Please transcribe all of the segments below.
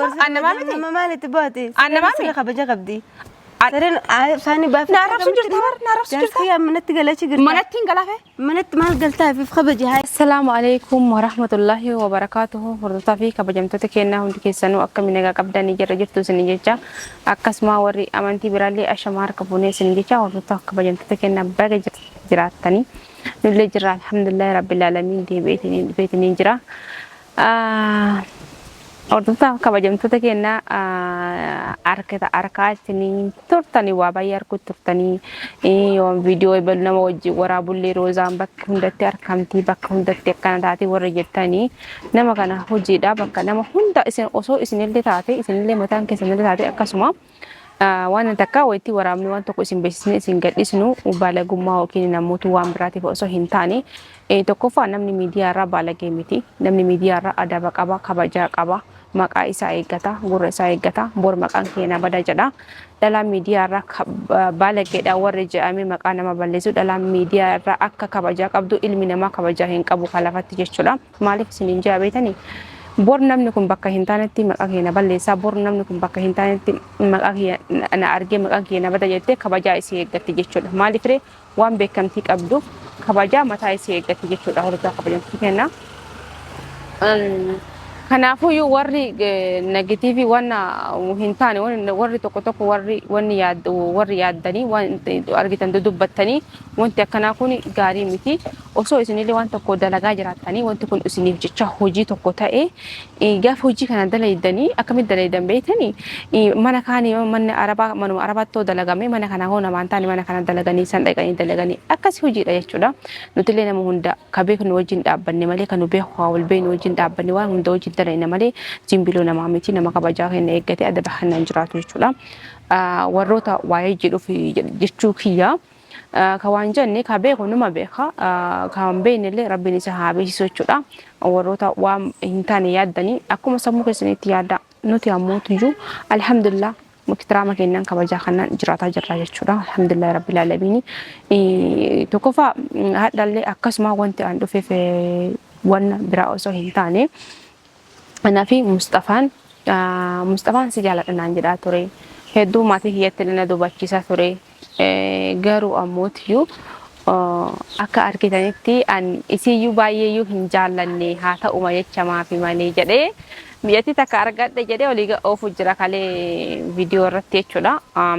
Gorsa An namaa miti? Nama maalitti baate? An namaa Siree miti? kabaja qabdi. An- Sareen isaanii baafte. Na arrabsu jirta bar, na arrabsu jirta. Jaarsi manatti galachi jirta. Manatti hin galaafe. Manatti maal galtaa fi kabaji haa. Assalaamu alaikum warahmatullahi wabarakaatuhu. Hordoftoota fi kabajamtoota keenyaa hundi keessanuu akkami nagaa qabdanii jirra jirtu isin jecha, akkasuma warri amantii biraallee ashamaa harka fuunee isin jecha. Hordoftoota kabajamtoota keenyaa, baga jiraattanii. Nullee jirra, alhamdulillahi rabbil aalamiin, deebi'eetiniin dhufeetiniin jira. Hordoftoota kabajamtoota keenyaa, harka harkaa isin turtanii waa baay'ee arguu turtanii. Yoo viidiyoo ebalu nama wajjin waraabullee Roozaan bakka hundatti argamti, bakka hundatti akkana taate warri jettanii, nama kana hojiidha. Bakka nama hunda isin osoo isinillee taate, isinillee mataan keessanillee taate, akkasuma waan takka wayitti waraabni waan tokko isin beeksisne isin gadhisnu baalagummaa yookiin namoota waan biraatiif osoo hin taane, tokkoffaa namni miidiyaa irraa baalagee miti. Namni miidiyaa irraa adaba qaba, kabajaa qaba, maqaa isaa eeggata, gurra isaa eeggata, bor maqaan keenya bada jedha. Dhalaan miidiyaa irraa baalageedha warri jedhamee maqaa nama balleessu, dhalaan miidiyaa irraa akka kabajaa qabdu ilmi namaa kabajaa hin qabu kan lafatti jechuudha. Maaliif isin hin jaa beetanii? Bor namni kun bakka hin taanetti maqaa keenya balleessaa, bor namni kun bakka hin taanetti maqaa kiyya na argee maqaan kiyya na bada jettee kabajaa isii eeggatti jechuudha. Maaliif ree? Waan beekamtii qabduuf kabajaa mataa isii eeggatti jechuudha. Hordofaa kabajamtuu kenna. Kanaafuyyuu warri negative waan hin taane, warri tokko tokko, warri wanni yaaddu, warri yaaddanii waan argitan dudubbattanii, wanti akkanaa kun gaarii miti. Osoo isinillee waan tokko dalagaa jiraattanii, wanti kun isiniif jecha hojii tokko ta'e, gaafa hojii kana dalaydanii akkamitti dalaydan beektanii? Mana kaanii manni arabaa manuma arabaatti dalagame, mana kana hoo namaan taane mana kana dalaganii san dhaqanii dalaganii akkasii hojiidha jechuudha. Nutillee nama hunda ka beeknu wajjin dhaabbanne malee, kan nu beeku haa wal beeknu wajjin dhaabbanne waan hunda wajjin dalayna malee, jimbiloo namaa miti. Nama kabajaa kenna eeggate adaba kanaan jiraatu jechuudha. Warroota waa'ee jedhuuf jechuu kiyya. Ka waan jenne ka beeku numa beeka, ka hin beekne illee rabbiin isa haa beeksisu jechuudha. Warroota waan hin taane yaaddanii akkuma sammuu keessanitti yaadda. Nuti ammoo tuyyuu alhamdulillah iktiraama kennaan kabajaa kanaan jiraataa jirra jechuudha. Alhamdulillah rabbil aalamiin. Tokkoffaa hadhallee akkasuma wanti an dhufeef wanna biraa osoo hin taane, anaa fi Musxafaan si jaaladha naan jedhaa ture. Hedduu maatii kiyyatti illee na dubachiisaa ture. Garuu ammootiyyuu akka argitanitti an isiyyuu baay'eeyyuu hin jaallanne, haa ta'uma jecha maafi malee jedhee mi'atti takka argadhe jedhee olii oofu jira kalee viidiyoo irratti jechuudha.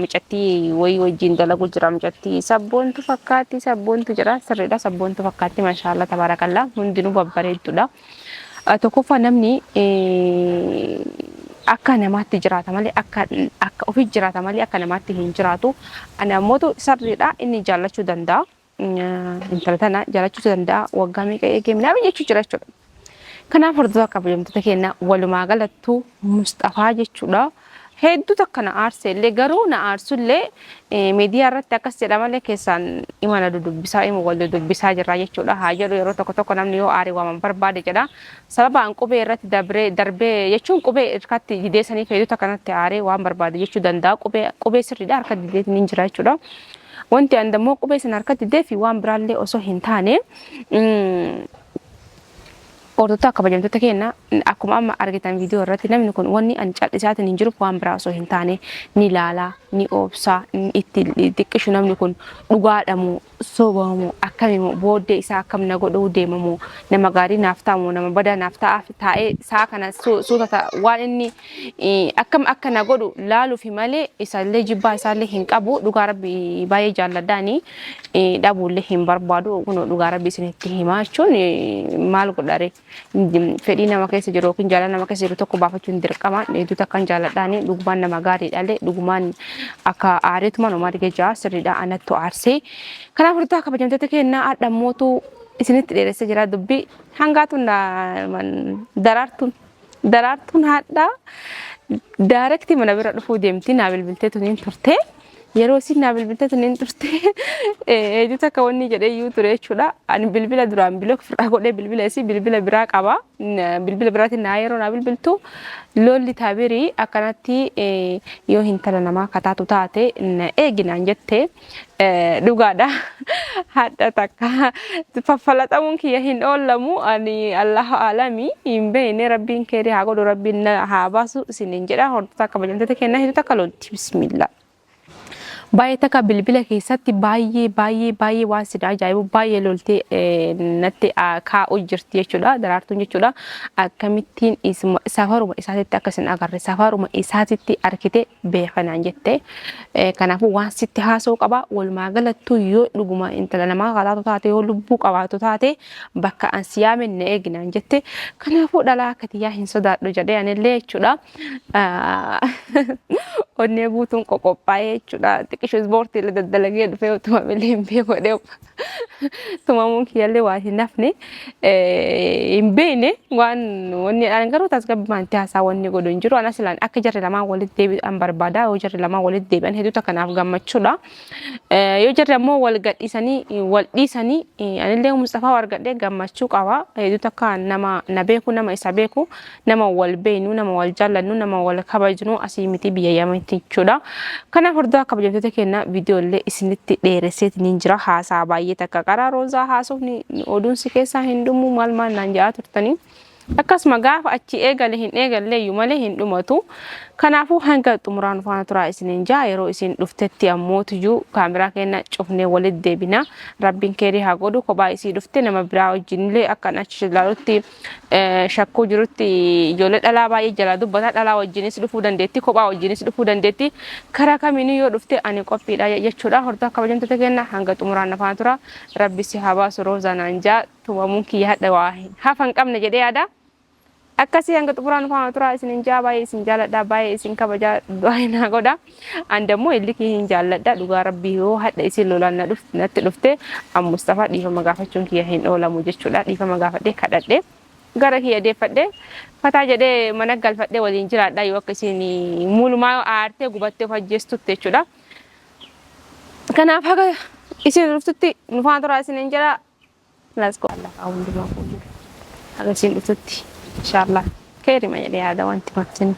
Micattii wayii wajjin dalagu jira. Micattii sabboontu fakkaatti, sabboontu jedha, sirriidha, sabboontu fakkaatti, mashaalla tabaarakallaa, hundinuu babbareedduudha. Tokkoffaa namni akka namaatti jiraata malee, akka ofii jiraata malee akka namaatti hin jiraatu. Ani ammootu sirriidha, inni jaallachuu danda'a. Intala tana jaallachuu danda'a, waggaa meeqa eegee minaamin jechuu jira jechuudha. Kanaaf hordofaa kabajamtoota keenya, walumaa galattuu Musxafaa jechuudha. Hedduu takka na aarse illee, garuu na aarsullee miidiyaa irratti akkas jedha malee keessaan ima na dudubbisaa, ima wal dudubbisaa jirra jechuudha. Haa jedhu, yeroo tokko tokko namni yoo aare waaman barbaade jedha. Sababa an qubee irratti dabree darbee jechuun qubee harkatti didee saniif hedduu takka natti aaree waan barbaade jechuu danda'a. Qubee sirriidha harka dideetiin hin jira jechuudha. Wanti an dammoo qubee sana harkatti didee fi waan biraallee osoo hin taane, hordoftoota kabajamtoota keenya, akkuma amma argitan viidiyoo irratti, namni kun wanni ani cal'isaatiin hin jiruuf waan biraa osoo hin taane, ni laala, ni obsa, itti xiqqishu. Namni kun dhugaadhamu sobamu akkamimu, booddee isaa akkam na godhuu deemamu, nama gaarii naaf ta'amu, nama badaa naaf ta'aaf taa'ee isaa kana suuta waan inni akkam akka na godhu laaluufi malee, isaallee jibbaa isaallee hin qabu. Dhugaa rabbi baay'ee jaalladhaani, dhabuullee hin barbaadu. Kun dhugaa rabbi isinitti himaa jechuun maal godhare, fedhii nama keessa jiru yookiin jaalala nama keessa jiru tokko baafachuun dirqama. Hedduu takkan jaalladhaani, dhugumaan nama gaariidhaalee, dhugumaan akka aareetuma nama argee jira, sirriidha, anattu aarsee. Kanaaf hordofaa kabajamtoota keenyaa, hadhammootu isinitti dheeressee jira dubbii hangaatuun daraartuun. Daraartuun haadha direct mana bira dhufuu deemti, naa bilbiltee tuniin turte. Yeroo isin naa bilbilteetu niin turte hedduu takka wanni jedhee iyyuu ture jechuudha. Ani bilbila duraan block ofirraa godhee bilbila isii bilbila biraa qaba. Bilbila biraatiin naa yeroo naa bilbiltu lolli taabirii akkanatti yoo hintala namaa kataatu taate na eegi naan jette. Dhugaadha. Hadha takka faffalaxamuun kiyya hin oollamu. Ani Allahu alami hin beekne, rabbiin keerii haa godhu, rabbiin na haa baasu isiniin jedha. Hordoftoota kabajamtoota kennaa hedduu takka lolti. Bismillah. Baay'ee takka bilbila keessatti baay'ee baay'ee baay'ee waan sin ajaa'ibu baay'ee loltee natti kaa'u jirti jechuudha. Daraartuun jechuudha. Akkamittiin safaruma isaatitti akka isin agarre safaruma isaatitti argite beekanaan jette. Kanaafuu waan sitti haasa'u qaba. Walumaa galattuu yoo dhuguma intala namaa kataatu taate, yoo lubbuu qabaatu taate, bakka an si yaame na eeginaan jette. Kanaafuu dhalaa akka tiyyaa hin sodaadhu jedhee anillee jechuudha. Onnee guutuun qoqophaa'ee jechuudha. Xiqqishu ispoortii illee daddalagee dhufee tumamillee hin beeku jedhee tumamuun kiyyallee waan hin hafne hin beekne waan wanni an garuu tasgabbimaan itti haasaa wanni godhu hin jiru. Anas ilaan akka jarri lamaan walitti deebi'an barbaada. Yoo jarri lamaan walitti deebi'an hedduu takka naaf gammachuudha. Yoo jarri ammoo wal gadhiisanii wal dhiisanii anillee Mustafaa argadhee gammachuu qaba. Hedduu takka nama na beeku, nama isa beeku, nama wal beeknu, nama wal jaallannu, nama wal kabajnu asii miti biyya Yamanitti jechuudha. Kanaaf hordofaa kabajamtoota keenya, viidiyoo illee isinitti dheeresseetiin jira. Haasaa baay'ee takka karaa Roozaa haasofni oduun si keessaa hin dhumu maal maal naan jedhaa turtanii. Akkasuma gaafa achi eegale hin eegalle iyyuu malee hin dhumatu. Kanaafuu hanga xumuraan faana turaa isiniin jaa. Yeroo isin dhuftetti ammoo tuyyuu kaameraa keenya cufnee walitti deebina. Rabbiin keerii haa godhu. Kophaa isii dhufte, nama biraa wajjinillee akkan achi ilaalutti shakkuu jirutti ijoollee dhalaa baay'ee jalaa dubbata. Dhalaa wajjinis dhufuu dandeetti, kophaa wajjinis dhufuu dandeetti. Karaa kamiinuu yoo dhufte ani qophiidha jechuudha. Hordofaa kabajamtoota keenya, hanga xumuraan na faana tura. Rabbi si haa baasu Roozaa naan jaa. Tumamuun kiyya hadha waa hafa hin qabne jedhee yaada. Akkasii hanga xumuraan faana turaa isinin jaa. Baay'ee isin jaaladha, baay'ee isin kabajaa, du'aa naa godha. An dammoo illikii hin jaalladha dhugaa rabbii. Yoo hadha isin lolaan na dhufte, natti dhufte, an Mustafaa dhiifama gaafachuun kiyya hin oolamu jechuudha. Dhiifama gaafadhee kadhadhee gara kiyya deeffadhee fataa jedhee mana galfadhee waliin jiraadha, yoo akka isin mulumaa aartee gubattee of ajjeestutti jechuudha. Kanaaf haga isin dhuftutti nu faana turaa isinin jedha. Let's go. Allah hundumaa fuuldura. Haga isin dhuftutti inshallah keerima jedhee yaada wanti martin.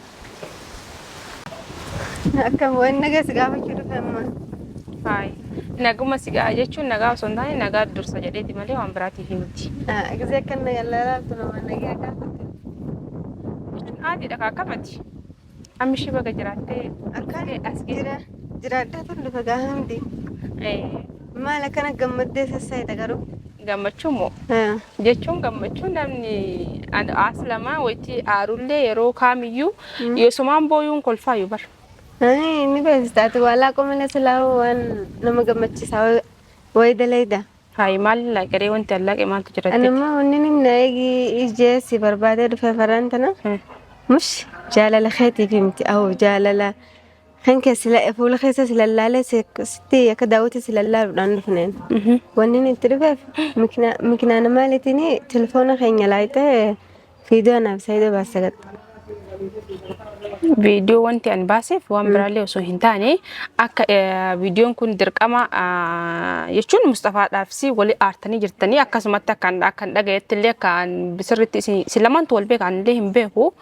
Akkam, waan nagaa si gaafachuu dhufe amma. Hayi. Naguma si gaa jechuun nagaa osoo hin taane nagaa dursa jedheeti malee waan biraatiif miti. Gisee akkan nagaa lalaabtu nama nagaa gaafatu. Jechuun aadiidha kaa akkamati. Amma ishee baga jiraattee Akkaan as geesse. Jira jiraadhaa tun dhufe gaa hundi. Maal akkana gammaddee sassaayita garuu? Gammachuu moo? Jechuun gammachuu namni as lamaa wayitti aarullee yeroo kaamiyyuu yosumaan booyuun kolfaayyuu bara. Inni beeksistaati waa laaqoo malee silaa waan nama gammachiisaa wayi dalayda. Hayi, maal laaqeree, wanti allaaqe maaltu jira? Ani immoo wanni inni na eegi ijee si barbaadee dhufe faraan tana mush jaalala keetiif miti ahu jaalala kan kee sila fuula keessa si lallaalee sitti akka daawwiti si lallaaluudhaan dhufneen. Wanni inni itti dhufeef mikinaana maaliitiin telefoona keenya laayitee viidiyoo anaaf Saayidoo baasee gatta. Viidiyoo wanti ani baaseef waan biraallee osoo hin taane akka viidiyoon kun dirqama jechuun Mustafaadhaaf si wali aartanii jirtanii, akkasumatti akkan dhagayetti illee akka sirriitti isin lamaantu wal beeka, anillee hin beeku.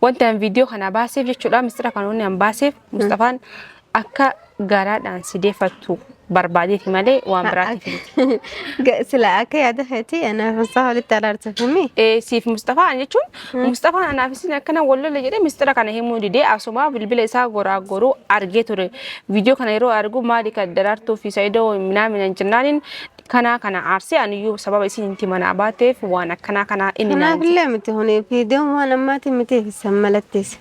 Wanti ani viidiyoo kana baaseef jechuudha, mistira kana wanni ani baaseef Mustafaan akka garaadhaan si deeffattu barbaadeeti malee waan biraatiif miti. Sila akka yaada keetii anaaf Mustafaa walitti araarsuufimi. Siif Mustafaa jechuun Mustafaan anaaf isin akkana wal lolle jedhee mistira kana himuu didee asuma bilbila isaa goraa goruu argee ture. Viidiyoo kana yeroo argu maali kan Daraartuu fi Saayidoo minaamina jennaaniin kanaa kana aarsee aniyyuu sababa isin itti manaa baateef waan akkanaa kana inni naan Kanaaf illee miti, kuni viidiyoon waan ammaati miti san malattis.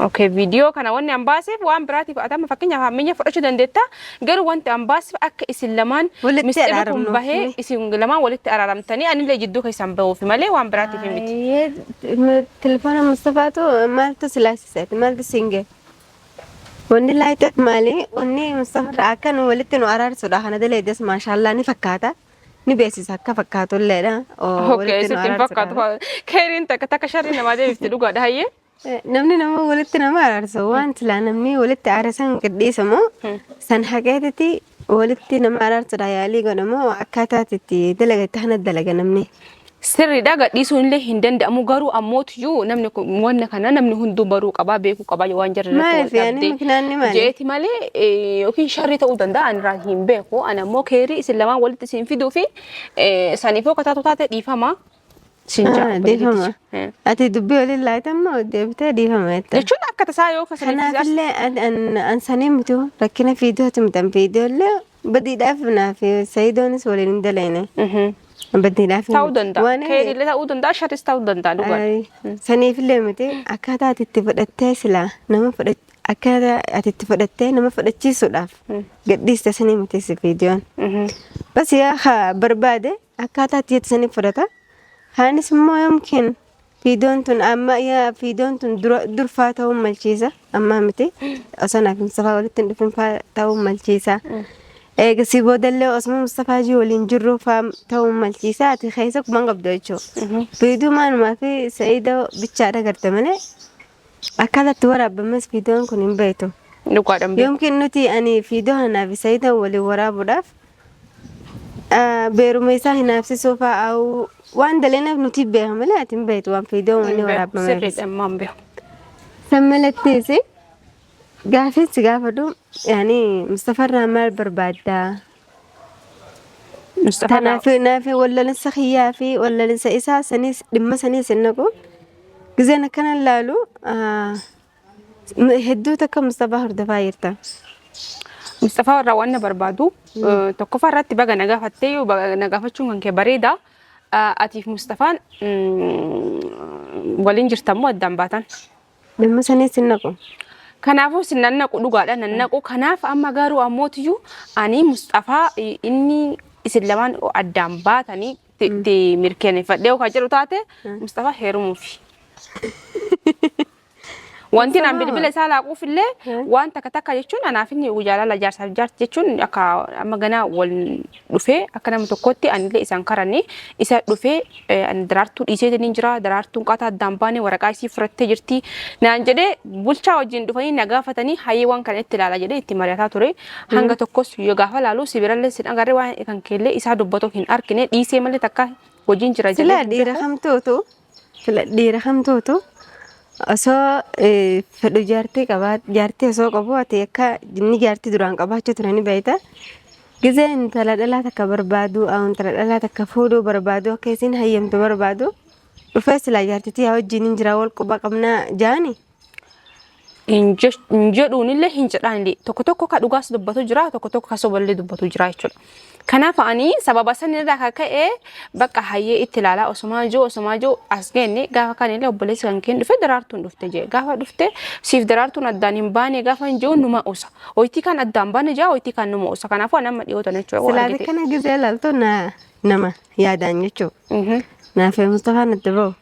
Okay, viidiyoo kana wanni an baaseef waan biraatiif atama fakkeenyaaf hammeenya fudhachuu dandeetta. Garuu wanti an baaseef akka isin lamaan walitti misxirri kun araaramnuuf. Bahee isin lamaan walitti araaramtanii anillee jidduu keessan bahuufi malee waan biraatiif miti. Telefoona Mustafaatu maaltu si laasiseeti? Maaltu siin ga'e? Wanni laayiteef maali? Wanni Mustafa akka nu walitti nu araarsuudha. Kana daleedes maashaallaa ni fakkaata. Ni beeksisa akka fakkaatu illeedha. Okay, sitti hin fakkaatu. Keeriin takka takka sharrii namaa deebifti dhugaadha hayyee. Namni nama walitti nama araarsu waan silaa namni walitti aare san gadhiisamoo san haqeetiti walitti nama araarsuudha yaalii godhamoo akkaataa itti dalagatti kana dalaga namni. Sirriidha, gadhiisuun illee hin danda'amu, garuu ammootiyyuu namni kun wanna kana namni hunduu baruu qabaa, beekuu qabaa waan jarri irratti Maaliif wal yaani dhabde miknaanni maali? jeeti malee yookiin sharrii ta'uu danda'a, ani irraa hin beeku. Ani ammoo keerii isin lamaan walitti isin fiduu fi saniifoo kataatu taate dhiifama sin ja'a obboleettii Dhiifama. tiyya. Ati dubbii waliin laatammoo deebitee dhiifama jetta. Jechuun akka tasaa yoo kasaniif Kanaafillee an sanii miti, rakkina fiidiyooti miti, an fiidiyoollee badiidhaaf naaf Sayidoonis waliin hin daleene. Badiidhaaf Ta'uu miti. danda'a. Waan Keerillee ta'uu danda'a, sharris ta'uu danda'a dhugaadha. Ay, saniifillee miti, akkaataa ati itti fudhattee silaa nama fudhat akkaataa ati itti fudhattee nama fudhachiisuudhaaf gadhiiste sanii miti si viidiyoon. Bas yaa haa barbaade akkaataa ati jettu sanii fudhata. Kaanis immoo yookiin viidiyoon tun amma yaa viidiyoon tun dura durfaa ta'uu malchiisa, ammaa miti, osoo naaf Mustafaa walitti hin dhufin faa ta'uu malchiisa. Eegasii boodallee osuma Mustafaa jii waliin jirru faa ta'uu malchiisa, ati keessa quban qabdu jechuudha. Viidiyoo maanumaa fi Sa'iidoo bichaadha garte malee akkaataa itti waraabbames viidiyoon kun hin beektu. Dhugaadhaan beeku. Yookiin nuti ani viidiyoo kanaa fi Sa'iidoo waliin waraabuudhaaf beeruma isaa hinaafsisuu fa'aa waan daleenaaf nuti beeka malee ati hin beektu waan viidiyoon wanni waraabbameef. Sirriidha, ammaa hin beeku. San malattis gaafiin si gaafadhu, yaani Mustafarraa maal barbaaddaa? Mustafaa Tanaaf naaf wallalinsa kiyyaa fi wallalinsa isaa sanis dhimma sanis hin naqu. Gizeen akkana laalu hedduu takka Mustafaa hordofaa jirta. Mustafaa irraa waan na barbaadu tokkoffaa irratti baga na gaafattee, yoo baga na gaafachuun kan kee bareeda. Atiif Mustafaan waliin jirtan moo addaan baatan? Dhimma sanis hin naqu. Kanaafuu isin nan naqu, dhugaadha nan naqu. Kanaaf amma garuu ammootiyyuu ani Mustafaa inni isin lamaan addaan baatanii itti mirkaneeffadhee yookaan jedhu taate Mustafaa heerumuufi. Wanti naan bilbila isaa laaquuf illee waan takka takka jechuun anaaf inni jaalala jaarsaaf jaarti jechuun akka amma ganaa wal dhufee akka nama tokkotti anillee isaan karanne isa dhufee ani Daraartuu dhiiseetiin hin jira, Daraartuun qaataa addaan baane, waraqaa isii fudhattee jirti naan jedhee bulchaa wajjin dhufanii na gaafatanii, hayyee waan kana itti ilaala jedhee itti mari'ataa ture. Hanga tokkos yoo gaafa laalu sibirallee sin agarre, waan kan keellee isaa dubbatu hin argine, dhiisee malee takka wajjin jira Sila jedhee hin dhiira beeku. hamtuutu sila dhiira hamtuutu osoo fedhu jaartii qabaa, jaartii osoo qabu, ati akka inni jaartii duraan qabaachuu ture ni beekta. Gizee intala dhalaa takka barbaadu, intala dhalaa takka fuudhuu barbaadu, akka isiin hayyamtu barbaadu dhufee silaa jaartitii yaa wajjin hin jira wal quba qabnaa jaani. Hin jedhuunillee hin jedhaanillee, tokko tokko ka dhugaas dubbatu jira, tokko tokko ka soballee dubbatu jira jechuudha. Kanaaf ani sababa sanirraa kan ka'e bakka hayyee itti ilaalaa osomaa jiru as geenne. Gaafa kanillee obboleessi kan keen dhufe Daraartuun dhufte jee, gaafa dhufte siif Daraartuun addaan hin baane gaafa hin jiru numa usa. Hoyitii kan addaan baane jaa, hoyitii kan numa usa. Kanaafuu ani amma dhiyootan jechuudha. Silaa argite. Kana gizee ilaaltu na nama yaadaan jechuudha. Naaf Mustafaan itti ba'u.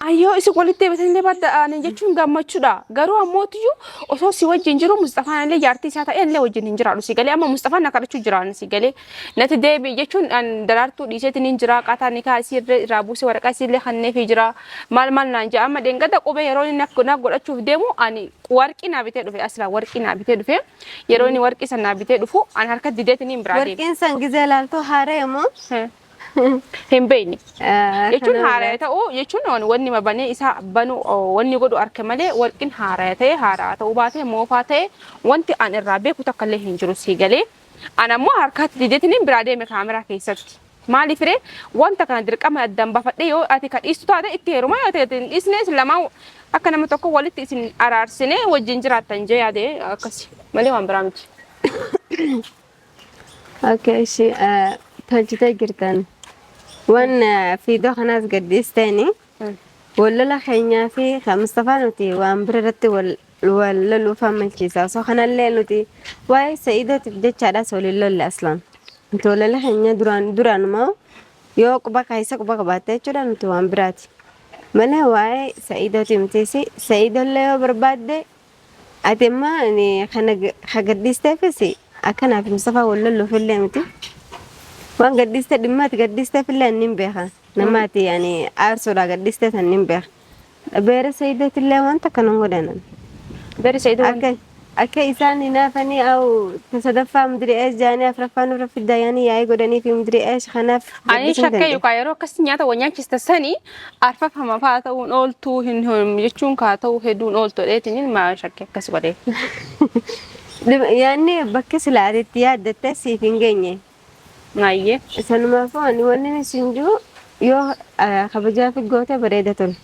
Ayyoo, isin walitti deebisanillee badda ani jechuun gammachuudha. Garuu ammootiyyuu osoo si wajjin jiru Mustafaan illee jaartii isaa ta'e illee wajjin hin jiraadhu si galee. Amma Mustafaan na kadhachuu jira si galee. Natti deebi jechuun an Daraartuu dhiiseetiin hin jira, qaataa ni kaa isii irraa buusee waraqaa isii illee kanneefii jira. Maal maal naan jedha, amma dhengada qubee yeroo inni na godhachuuf deemu ani warqii naa bitee dhufe, asilaa warqii naa bitee dhufe, yeroo inni warqii san naa bitee dhufu an harka dideetiin hin biraa deeme. Warqeen san gizee ilaaltu haaree moo? Hin beekne. Jechuun haaraya ta'uu jechuun wanni mabanee isaa banu wanni godhu arke malee warqin haaraya ta'e haaraa ta'uu baate moofaa ta'e wanti an irraa beeku takka illee hin jiru sii galee. An ammoo harkaatti dideetiin biraa deeme kaameraa keessatti. Maaliif ree, wanta kana dirqama addaan baafadhee yoo ati ka dhiistu taate itti heeruma, yoo ta'e hin dhiisne isin lamaan akka nama tokko walitti isin araarsine wajjin jiraattan jee yaade, akkasi malee waan biraa miti. Okay, ishii tolchitee jirtan. Waan fiidoo kanaas gadhiisteeni. Wal lola keenyaa fi kan Mustafaa nuti waan bira irratti wal wal loluuf malchiisa. Osoo kanallee nuti waa'ee Sa'iidootiif jechaadhaas waliin lolle aslaan. Nuti wal lola keenya duraan duraanumaa yoo quba keessa quba qabaatte jechuudha, nuti waan biraati. Malee waa'ee Sa'iidooti mitiisi. Sa'iidoollee yoo barbaadde ati amma kana ka gadhiisteefis akkanaaf Mustafaa wal lolluuf illee miti. Waan gadhiiste, dhimma ati gadhiisteef illee ani hin beeka. Nama ati ani aarsuudhaa gadhiiste san hin beeka. Beera Sayidatillee wanta kana hin godhanan. Beri Saidoo Akka akka isaan hinaafanii au sadaffaa mudiri eesh jaanii afraffaa nurra fiddaa yaanii yaa'ii godhanii fi mudiri eesh kanaaf Ani gaddisuu hin shakkee danda'e. yookaan yeroo akkasii nyaata wal nyaachista sanii arfafama fa'aa ta'uun ooltuu hin jechuun kaa ta'u hedduun ooltu dheetiniin maa shakkee akkas godhee. Yaanni bakka silaa ati itti yaaddatte siif hin geenye. Ayyee. Sanumaafuu ani wanni isin jiru yoo kabajaa fi goote bareeda ture.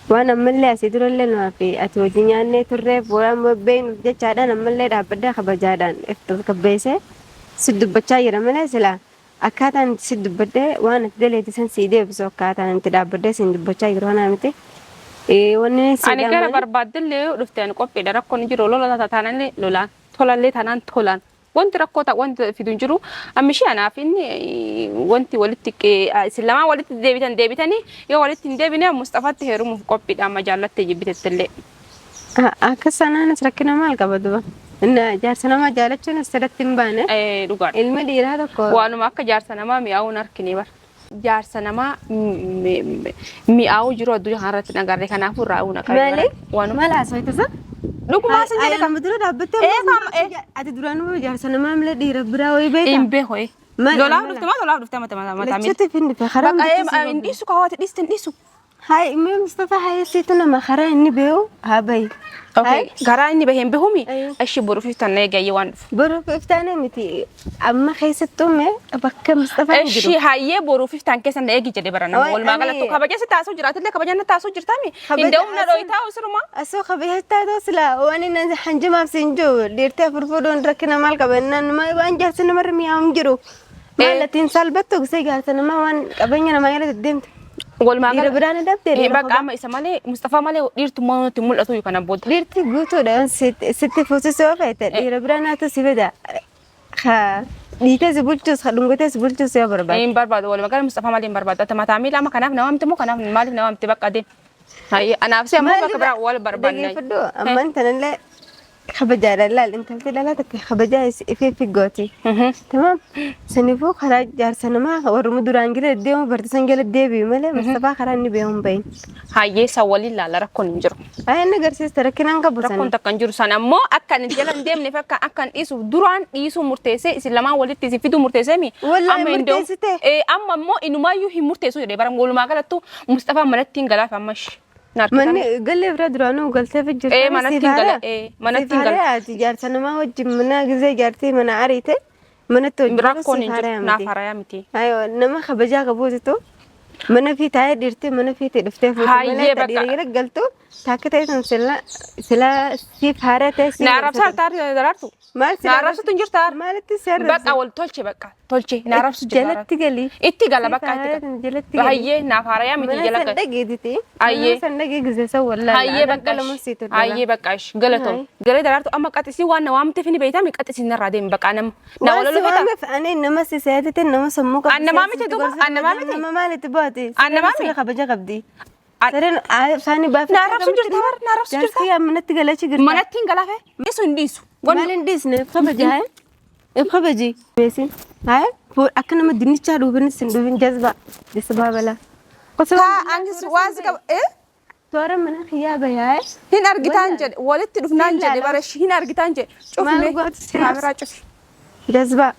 Waan ammallee asii durallee nuhaa fi ati hojii nyaannee turreef waan beeknuuf jechaadhaan ammallee dhaabbadhee kabajaadhaan if tasgabbeessee si dubbachaa jira malee silaa akkaataan itti si dubbadhee waan ati daleete san sii deebisu akkaataan itti dhaabbadhee siin dubbachaa jiru kanaa miti. Wanni si Ani gara dhaamani barbaaddellee yoo dhufte ani qophiidha rakkoon hin jiru lola taanallee lolaan tolallee taanaan tolaan. Wanti rakkoo ta'a wanti fidu hin jiru. Amma ishee anaaf inni wanti walitti isin lamaan walitti deebitan deebitanii yoo walitti hin deebine Musxafaatti heerumuuf qophiidha amma jaallattee jibbitettillee. Akka sanaanis rakkina maal qaba duba? Inni jaarsa namaa jaalachuun asirratti hin baane. Dhugaadha. Ilmi dhiiraa tokko Waanuma akka jaarsa namaa mi'aawuu hin argine bara. Jaarsa namaa mi'aawuu jiru addunyaa kanarratti hin agarre kanaafuu irraa uuna qabe maali? Waanuma. Maal haasofta isa? Dhugumaa sin jedhe Amma dura dhaabbattee Ee, faama, ee. ati duraanuu jaarsa namaa malee dhiira biraa wayii beektaa? Hin beeku. Maal- Lolaaf maal- dhufte maa lolaaf dhufte mata mata mata Lachuutti fin dhufe karaa Bakka hundatti si hin dhiisu kaawwate dhiiste hin dhiisu. Hai, mee Mustafa hai situ nama karaa inni beeku haa bahi. Okay. Garaa inni bahee hin behumi Ayyo. ishi boruuf iftaan na eegayyee waan dhufu. Boruuf iftaane miti amma keessattuu mee bakka Mustafa hin jiru. Ishi hayyee boruuf iftaan keessa na eegi jedhe bara nama Oi, walumaa ani- galattu kabaja si taasuu jiraatillee kabaja na taasuu jirtami. Kabaja Hin da'umna asin- dhooyitaa usiruma. Asoo kabajattaa ta'u sila waan inni hanjimaaf siin jiru dhiirtee afur fuudhuun rakkina maal qaba innaan waan jaarsi namarra mi'aawu hin jiru. Maal atiin salphattu gisee jaarsa namaa waan qabeenya namaa jala deddeemte. Walumaa Dhiira gala. biraan hin dhabde dhiira Bakka kophaa. amma isa malee Mustafaa malee dhiirtummaa nutti mul'atu kana booda. Dhiirti guutuudha sitti fuusisuu yoo feete dhiira biraan haatu si fida. Dhiitee si bulchus dhungatee si bulchus yoo barbaade. Hin barbaadu walumaa gala Mustafaa malee hin barbaadu. Ati mataa miila amma kanaaf nama amte moo kanaaf maaliif nama amte bakka adeem. Hayyee anaaf si ammoo bakka biraa wal barbaadna. Dhaggeeffadhu ammaan tanallee kabajaadhaan laal intalti dhalaa takka kabajaa ifee figgooti. Tamam. Saniifuu karaa jaarsa namaa warruma duraan jala deemu barsiisan jala deebi'u malee Mustafaa karaa inni beeku hin bahin. Hayyee san waliin laala rakkoon hin jiru. Ayyi inni agarsiista rakkina hin qabu Rakkoon sana. takka hin jiru sana ammoo akka inni jala hin deemneef akka akka hin dhiisuuf duraan dhiisuu murteessee isin lamaan walitti isin fiduu murteessee mi? Wallaahi Amma hin deemu. murteessite. Amma immoo inumaayyuu hin murteessu jedhee bara walumaa galattu Mustafaa manatti hin galaaf amma ishee. Manni galee bira duraanuu galtee fi jirta. Manatti hin gala, manatti hin gala. Ati jaarsa namaa wajjin mana gizee jaartii mana ariite manatti hojjetu Rakkoon hin jiru naaf harayaa miti. Ayoo nama kabajaa qabuutitu mana fi taa'ee dhiirtee mana fi ta'e dhuftee fuute Hayyee malee bakka. dhiira jala galtu taakka ta'e sun sila sila siif haaraa ta'e siif Na arrabsaa daraartu. Maal Na arrabsutu hin jirta. Maalitti si arrabsa? Bakka wal tolche bakka tolche na arrabsu jirta. Jalatti gali. Itti gala bakka itti gala. Jalatti gali. Hayyee naaf haarayaa miti Mana jala san gali. dhageetiti. Ayyee. Mana san dhagee gise san wallaahi. Hayyee bakka ishi. Hayyee bakka ishi. Galatoom. Galee daraartu amma qaxisii waan na waamteef ni beeytami qaxisii narraa deemi bakka nama. Na Waan wal si loluu feeta. waameef ani nama si seetite nama sammuu qabdu. An namaa miti duuba? An namaa miti? Nama maalitti baate? An namaa miti? Siree kabaja qabdi. Sareen isaanii baafii. Na arrabsu jirta bar, na arrabsu jirta. Jaarsi yaa manatti galachi jirta. Manatti hin galaafe. Dhiisu hin dhiisu. Maal hin dhiisne? Kabaji haa? Kabaji. Beesin haa? Akka nama dinnichaa dhuubinis hin dhuubin jazbaa. Jazbaa balaa. Taa anis waan si qaba. Toora mana kiyyaa bayaa. Hin argitaan jedhe walitti dhufnaan jedhe bara hin argitaan jedhe cufne Maal gootu si kaameraa cufi. Jazbaa.